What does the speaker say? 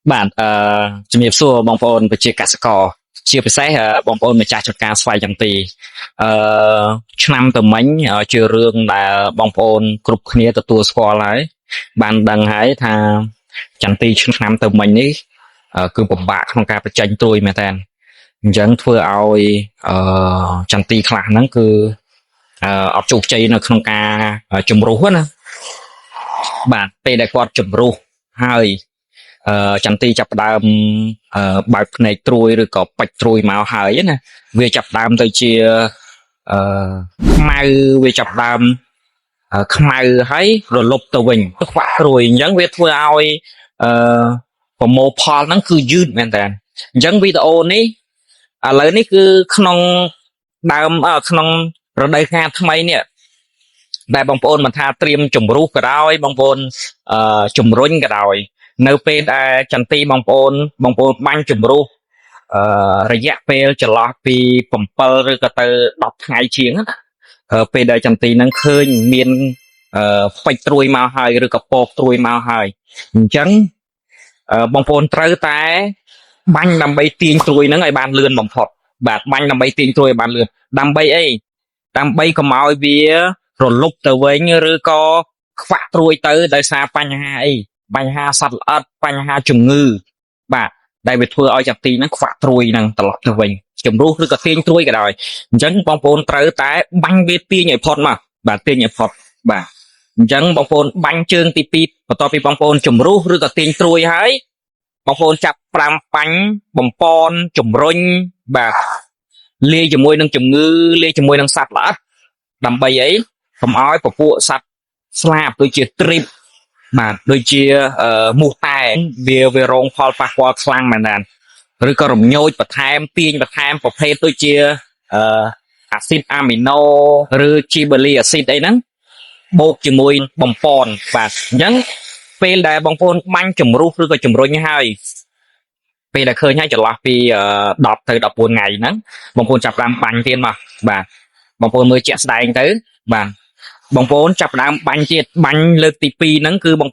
បាទអឺជំរាបសួរបងប្អូនប្រជាកសិករជាពិសេសបងប្អូនម្ចាស់ចម្ការស្វាយចន្ទីអឺឆ្នាំទៅមិញជារឿងដែលបងប្អូនគ្រប់គ្នាទទួលស្គាល់ហើយបានដឹងហើយថាចន្ទីឆ្នាំទៅមិញនេះគឺពិបាកក្នុងការបញ្ចេញត្រួយមែនតើអញ្ចឹងធ្វើឲ្យអឺចន្ទីខ្លះហ្នឹងគឺអត់ជោគជ័យនៅក្នុងការជំរុះណាបាទពេលដែលគាត់ជំរុះហើយ ចន្ទីចាប់ផ្ដើមបើកភ្នែកត្រួយឬក៏ពេចត្រួយមកហើយណាវាចាប់ផ្ដើមទៅជាអឺខ្មៅវាចាប់ផ្ដើមខ្មៅហើយរលប់ទៅវិញខ្វាក់ត្រួយអញ្ចឹងវាធ្វើឲ្យអឺប្រមូលផលហ្នឹងគឺយឺតមែនតើអញ្ចឹងវីដេអូនេះឥឡូវនេះគឺក្នុងដើមក្នុងរដូវកាលថ្មីនេះដែលបងប្អូនមិនថាត្រៀមជំរុះក៏ដោយបងប្អូនជំរុញក៏ដោយ នៅពេលដែលចន្ទីបងប្អូនបងប្អូនបាញ់ជំរុះរយៈពេលចន្លោះពី7ឬក៏ទៅ10ថ្ងៃជាងណាពេលដែលចន្ទីហ្នឹងឃើញមានពេចត្រួយមកហើយឬក៏ពកត្រួយមកហើយអញ្ចឹងបងប្អូនត្រូវតែបាញ់ដើម្បីទាញត្រួយហ្នឹងឲ្យបានលឿនបំផុតបាទបាញ់ដើម្បីទាញត្រួយឲ្យបានលឿនដើម្បីអីដើម្បីកុំឲ្យវារលុបទៅវិញឬក៏ខ្វាក់ត្រួយទៅដោយសារបញ្ហាអី បញ្ហាសត្វល្អិតបញ្ហាជំងឺបាទដែលវាធ្វើឲ្យចន្ទីហ្នឹងខ្វាក់ត្រួយហ្នឹងត្រឡប់ទៅវិញជំរុះឬក៏ទាញត្រួយក៏ដោយអញ្ចឹងបងប្អូនត្រូវតែបាញ់វាទាញឲ្យផុតមកបាទទាញឲ្យផុតបាទអញ្ចឹងបងប្អូនបាញ់ជើងទី2បន្ទាប់ពីបងប្អូនជំរុះឬក៏ទាញត្រួយហើយបងប្អូនចាប់5បាញ់បំពន់ជំរុញបាទលាយជាមួយនឹងជំងឺលាយជាមួយនឹងសត្វល្អិតដើម្បីអីកុំឲ្យពពួកសត្វស្លាបដូចជាទ្រីប បាទដូចជាមូសតែវារងផលប៉ះពាល់ខ្លាំងមែនតើឬក៏រំញោចបន្ថែមទាញបន្ថែមប្រភេទដូចជាអឺអាស៊ីតអាមីណូឬជីបេលីអាស៊ីតអីហ្នឹងបូកជាមួយបំពន់បាទអញ្ចឹងពេលដែលបងប្អូនបាញ់ជំរុះឬក៏ជំរុញហើយពេលដែលឃើញហើយចន្លោះពី10ទៅ14ថ្ងៃហ្នឹងបងប្អូនចាប់ផ្ដើមបាញ់ទៀតមកបាទបងប្អូនមើលជាក់ស្ដែងទៅបាទបងប្អូនចាប់ផ្ដើមបាញ់ទៀតបាញ់លើកទី2ហ្នឹងគឺបង